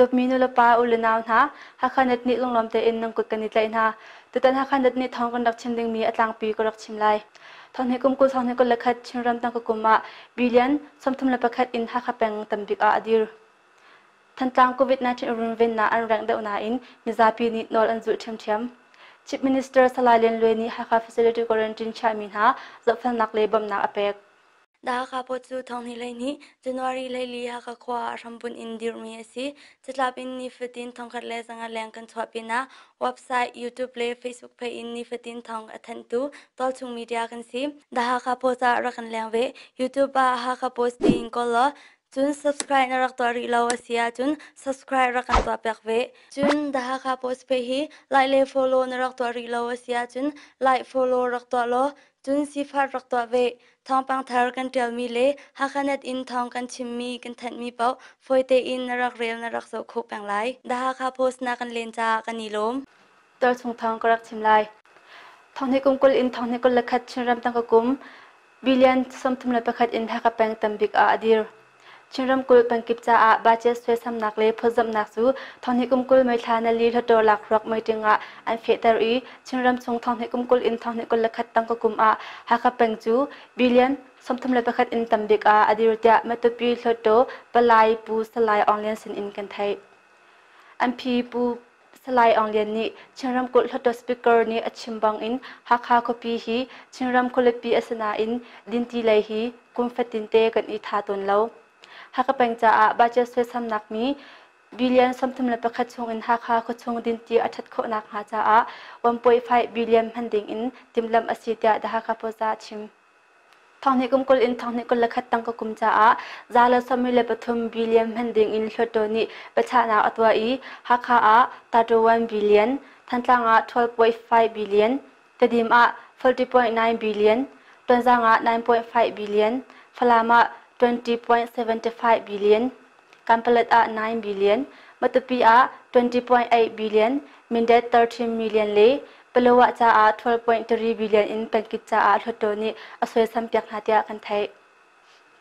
Dawtmi nulepa u le nau hna, Hakha Net nih lunglawm tein nan kut kan i tlaih hna. Tutan Hakha Net nih thawng kan rak chim dingmi a tlangpi ka rak chim lai. Thawng kum 20 thawng 21 Chinram tangka kum ah billion 31 in Hakha peng tambik ah a dir. Thantlang COVID-19 runvennak an rengh deuh nain mizapi nih nawl an zulh ṭhiamṭhiam. Chief Minister Salai Lian Luai nih Hakha Facility Quarantine chiahmi hna zohfelnak le bawmhnak a pek. The Hakha Post cu thonghnih 12 January 14 Hakha khua ah a hrambunh in dirhmi a si. Catlap in nifatin 1500 leng kan chuah pinah website, YouTube le Facebook page in nifatin thawng a thanhtu tualchung media kan si. The Hakha Post ah rak kan leng ve. YouTube ah Hakha Post tiin kawl law cun subscribe na rak tuah rih lo a si ahcun subscribe rak kan tuah piak ve. Cun The Hakha Post page hi like le follow na rak tuah rih lo a si ahcun like follow rak tuah law cun sifat rak tuah ve. Thawngpang thar kan ṭialmi le Hakhanet in thawng kan chimmi kan thanhmi paoh fawi tein na rak rel na rak zoh khawh peng lai. The Hakha Post na kan len caah kan i lawm. Tualchung thawng ka rak chim lai. Thonghnih kum 20 in thonghnih 21 Chinram tangka kum billion 31 in Hakha peng tambik ah a dir. Chin ramkulh pengkip caah budget suaisamnak le phawtzamhnak cu thonghnih kum 20 May thla nali Hluttaw lakhruak meeting ah an fehter i Chinram chung thonghnih kum 20 in thonghnih 21 tangka kum ah Hakha peng cu billion 31 in tambik ah a dir tiah Matupi Hluttaw Palai Pu Salai Aung Lian sin in kan theih. MP Pu Salai Aung Lian nih Chin ramkulh Hluttaw Speaker nih a chim bangin Hakha khuapi hi Chinram khualipi a si nain dinti lei hi kum fatinte kan i tha tawn lo. Hakha peng caah budget suaisamnak mi billion 31 chungin Hakha khuachung dinti a ṭhat khawh nakhnga caah 1.5 billion hman dingin timhlamh a si tiah The Hakha Post ah a chim. Thonghnih kum 20 in thonghnih 21 tangka kum caah 173 billion hman ding in Hluttaw nih biachahnak a tuah i Hakha ah 31 billion, Thantlang ah 12.5 billion, Tedim ah 40.9 billion, Tonzang ah 9.5 billion, Falam ah 20.75 billion, Kanpalet ah 9 billion, Matupi ah 20.8 billion, Mindat 13 million le Palawa caah 12.3 billion in pengkip caah Hluttaw nih a suaisam piak hna tiah kan theih.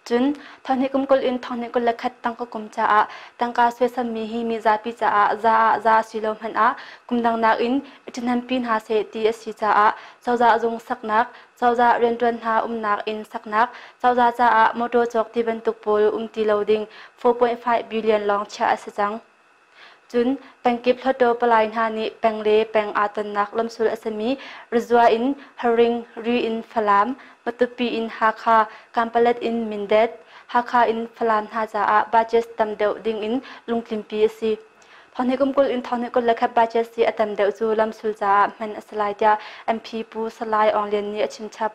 Cun thonghnih kum 20 in thonghnih 21 tangka kum caah tangka suaisammi hi mizapi caah za ah za si lo hmanh ah kum dang nakin i ṭhahnempi hna seh ti a si caah cozah zung saknak, cozah rianṭuan hna umnak inn saknak, cozah caah motor cawk ti bantuk pawl um ti lo ding 4.5 billion lawng chiah a si cang. Cun pengkip hluttaw palai hna nih peng le peng aa tonnak lamsul a simi Rizua in Haring, Ri in Falam, Matupi in Hakha, Kanpalet in Mindat, Hakha in Falam hna caah budget tam deuh ding in lungtlinpi a si. Thonghnih kum 20 in thonghnih 21 budget si a tam deuh cu lamsul caah hman a si lai tiah MP Pu Salai Aung Lian nih a chimchap.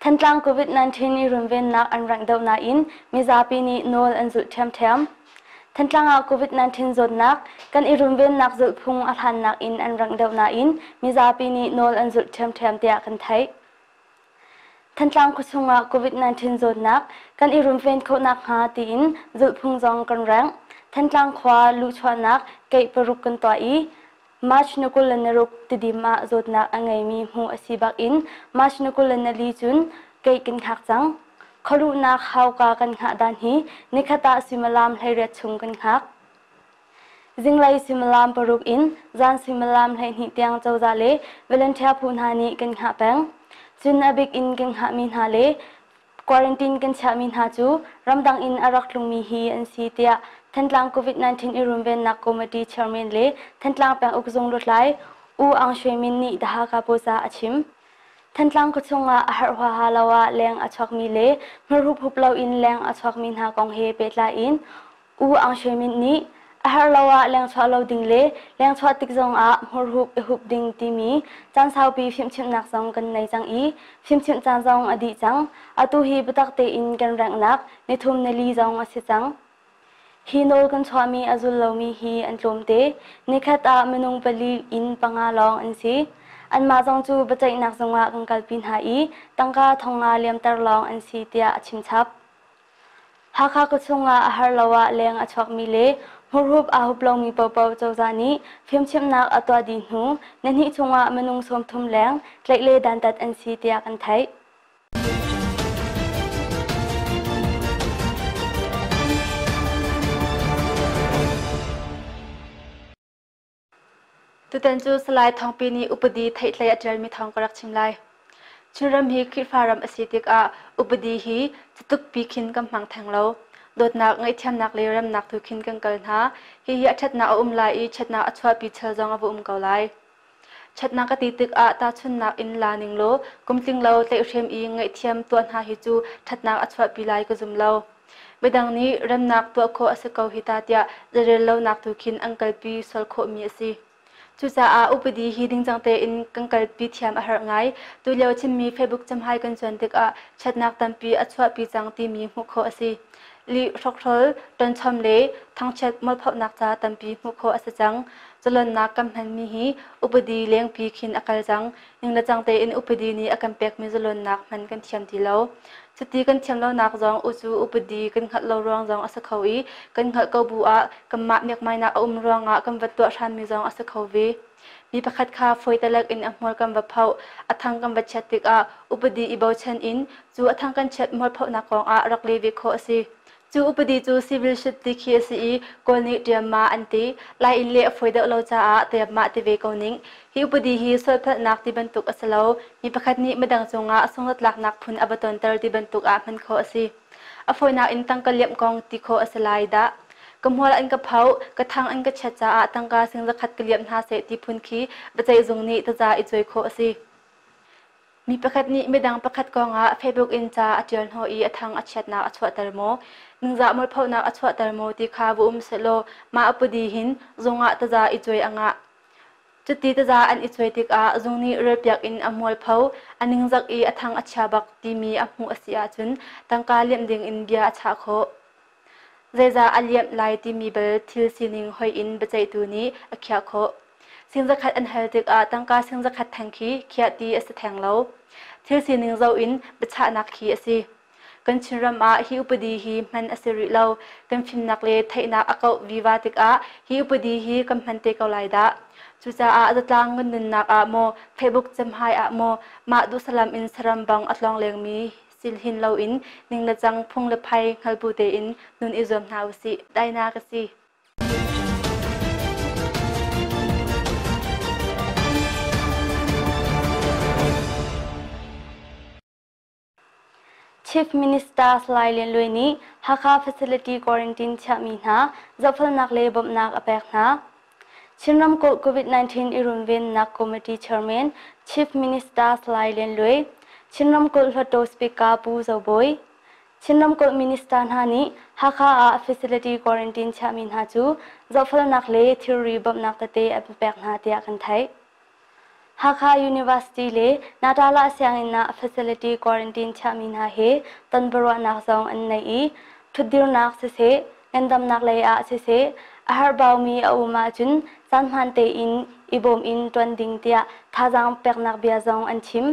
Thantlang COVID-19 i runvennak an rengh deuh nain mizapi nih nawl an zulh ṭhiamṭhiam. Thantlang ah COVID-19 zawtnak kan i runvennak zulhphung a hlannak in an rengh deuh nain mizapi nih nawl an zulh ṭhiamṭhiam tiah kan theih. Thantlang khuachung ah COVID-19 zawtnak kan i runven khawh nakhnga tiin zulhphung zong kan rengh. Thantlang khua luhchuahnak keih paruk kan tuah i March ni 26 Tidim ah zawtnak a ngeimi hmuh a si bak in March ni 24 cun keih kan hngak cang. Khualuhnak hauka kan hngah dan hi nikhat ah suimilam 18 chung kan hngak. Zinglei suimilam paruk in zan suimilam 12 tiang cozah le volunteer phu hna nih kan hngah peng. Cun a bik in kan hngahmi hna le Quarantine kan chiahmi hna cu ramdang in a rak tlungmi hi an si tiah Thantlang COVID-19 i runvennak committee chairman le Thantlang penguk zung lutlai U Aung Shwe Min nih The Hakha Post ah a chim. Thantlang khuachung ah a herh huaha lo ah leng a chuakmi le hmurhup hup loin leng a chuakmi hna kong he pehtlai in U Aung Shwe Min nih a herh lo ah lengchuah lo ding le lengchuah tik zongah hmurhup i hup ding timi caan saupi fimchimhnak zong kan nei cang i fimchimh caan zong a dih cang. Atu hi biatak tein kan renghnak nithum nili zong a si cang. Hi nawl kan chuahmi a zul lomi hi an tlawmte. Nikhat ah minung pali in panga lawng an si. Anmah zong cu biaceihnak zungah kan kalpi hna i tangka thongnga liamter lawng an si tiah a chimchap. Hakha khuachung ah a har lo ah leng a chuakmi le Hmurhup aa hup lomi paohpaoh cozah nih fimchimhnak a tuah dih hnu nihnih chungah minung 30 leng tlaih le dantat an si tiah kan theih. Tutan cu Salai Thawngpi nih upadi theihtlei a ṭialmi thawng ka rak chim lai. Chinram hi Khrihfa ram a si tikah upadi hi catukpi khin kan hmang theng lo. Dawtnak, ngaihthiamnak le remnak tu khin kan kal hna. Hihi a ṭhatnak a um lai i ṭhatnak a chuahpi chel zong a va um ko lai. Ṭhatnak ka ti tikah tahchunhnak in la ning law kum tling lo tlaihhrem i ngaihthiam tuah hna hi cu ṭhatnak a chuahpi lai ka zum lo. Midang nih remnak tuah khawh a si ko hi ta tiah zarel lonak tu khin an kalpi sual khawhmi a si. Cucaah upadi hi dingcang tein kan kalpi thiam a herh ngai. Tulio chimmi Facebook camhai kan cuan tikah ṭhatnak tampi a chuahpi cang timi hmuh khawh a si. Lih hrokhrol, ṭonchom le thangchiat mualphohnak ca tampi hmuh khawh a si cang. Zalonnak kan hmanmi hi upadi lengpi khin a kal cang. Ning le cang tein upadi nih a kan pekmi zalonnak hman kan thiam ti lo. Cuti kan thiam lonak zong ucu upadi kan hngalh lo ruang zong a si kho i kan hngalh ko bu ah kanmah miakmainak a um ruangah kan va tuah hranmi zong a si kho ve. Mi pakhat kha fawi talek in a hmual kan va phoh, a thang kan va chiat tikah upadi i bochan in cu a thang kan chiat hmualphohnak kongah rak le ve khawh a si. Cu upadi cu civil ship ti khi a si i Kawl nih ṭiamma an ti. Lai in leh a fawi deuh lo caah tiamma ti ve ko ning. Hi upadi hi sualpalhnak ti bantuk a si lo. Mi pakhat nih midang cungah sunglatlaknak phun a va tonter ti bantuk ah hman khawh a si. A fawinak in tangka liamh kong ti khawh a si lai dah. Ka hmual an ka phoh, ka thang an ka chiat caah tangka sing zakhat ka liamh hna seh ti phun khi biaceihzung nih taza i cuai khawh a si. Mi pakhat nih midang pakhat kongah Facebook in ca a ṭial hnawh i a thang a chiatnak a chuahter maw, ningzah mualphonak a chuahter maw ti kha va um sehlaw mah upadi hin zung ah taza i cuai a ngah. Cuti taza an i cuai tikah zung nih relpiak in a mualpho, a ningzak i a thang a chia bak timi a hmuh a si ahcun tangka liamh ding in bia a chah khawh. Zeizah a liamh lai timi bal thil sining hoih in biaceihtu nih a khiah khawh. Sing zakhat an hal tikah tangka sing zakhat theng khi khiah ti a si theng lo. Thil sining zoh in biachahnak khi a si. Kan Chinram ah hi upadi hi hman a si rih lo. Kan fimnak le theihnak a kauh viva tikah hi upadi hi kan hman te ko lai dah. Cucaah zatlang kan nunnak ah maw, Facebook camhai ah maw, mah duhsalam in saram bang a tlawng lengmi silhin loin ning le cang phung le phai hngal bu tein nun i zuam hna usih. Daina ka si. Chief Minister Salai Lian Luai nih Hakha Facility Quarantine chiahmi hna zohfelnak le bawmhnak a pek hna. Chin ramkulh COVID-19 i runvennak committee chairman Chief Minister Salai Lian Luai, Chin ramkulh Hluttaw Speaker Pu Zo Bawi, Chin ramkulh minister hna nih Hakha ah facility quarantine chiahmi hna cu zohfelnak le thilri bawmhnak tete an pek hna tiah kan theih. Hakha University le Natala sianginn ah facility quarantine chiahmi hna he tonbiaruahnak zong an nei i ṭhutdirnak siseh, ngandamnak lei ah siseh, a herhbaumi a um ahcun caan hmaan tein i bawm in ṭuan ding tiah thazaang peknak bia zong an chim.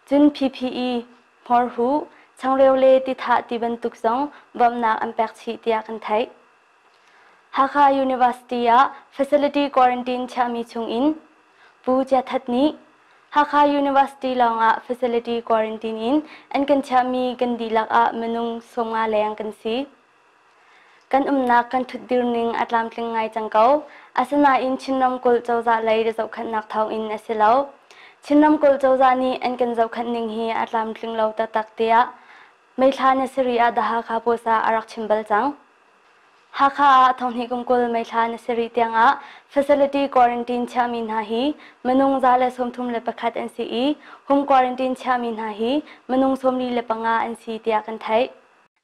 Cun PPE, hmawrhuh, changreu le tithah ti bantuk zong bawmhnak an pek chih tiah kan theih. Hakha University ah facility quarantine chiahmi chungin Pu Chia That nih Hakha University lawngah facility quarantine in an kan chiahmi kan dihlak ah minung 50 leng kan si. Kan umnak kan ṭhutdir ning a tlamtling ngai cang ko. Asinain Chin ramkulh cozah lei zohkhenhnak thawngin a si lo. Chin ramkulh cozah nih an kan zohkhenh ning hi a tlamtling lo taktak tiah May thla ni sarih ah The Hakha Post ah a rak chim bal cang. Hakha ah thonghnih kum 20 May thla ni sarih tiangah facility quarantine chiahmi hna hi minung 131 an si i home quarantine chiahmi hna hi minung 45 an si tiah kan theih.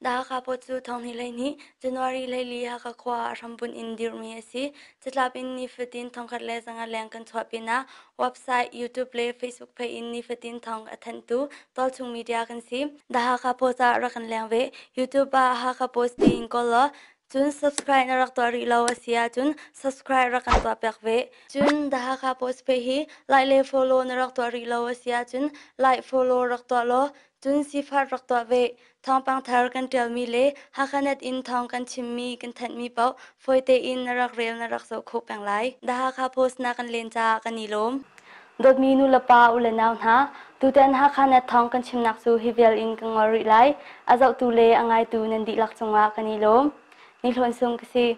The Hakha Post cu thonghnih 12 January 14 Hakha khua ah hrambunh in dirhmi a si. Catlap in nifatin thongkhat le zanga leng kan chuah pinah website, YouTube le Facebook page in nifatin thawng a thanhtu tualchung media kan si. The Hakha Post ah rak kan leng ve. YouTube ah Hakha Post tiin kawl law cun subscribe na rak tuah rih lo a si ahcun subscribe rak kan tuah piak ve. Cun The Hakha Post page hi like le follow na rak tuah rih lo a si ahcun like follow rak tuah law. Cun sifar rak tuah ve. Thawngpang thar kan ṭialmi le Hakhanet in thawng kan chimmi kan thanhmi paoh fawi tein na rak rel na rak zoh khawh peng lai. The Hakha Post na kan len caah kan i lawm. Dawtmi nulepa u le nau hna, tutan Hakhanet thawng kan chimnak cu hi vial in kan ngol rih lai. A zohtu le a ngaitu nan dihlak cungah kan i lawm. Ni Hlawn Sung ka si.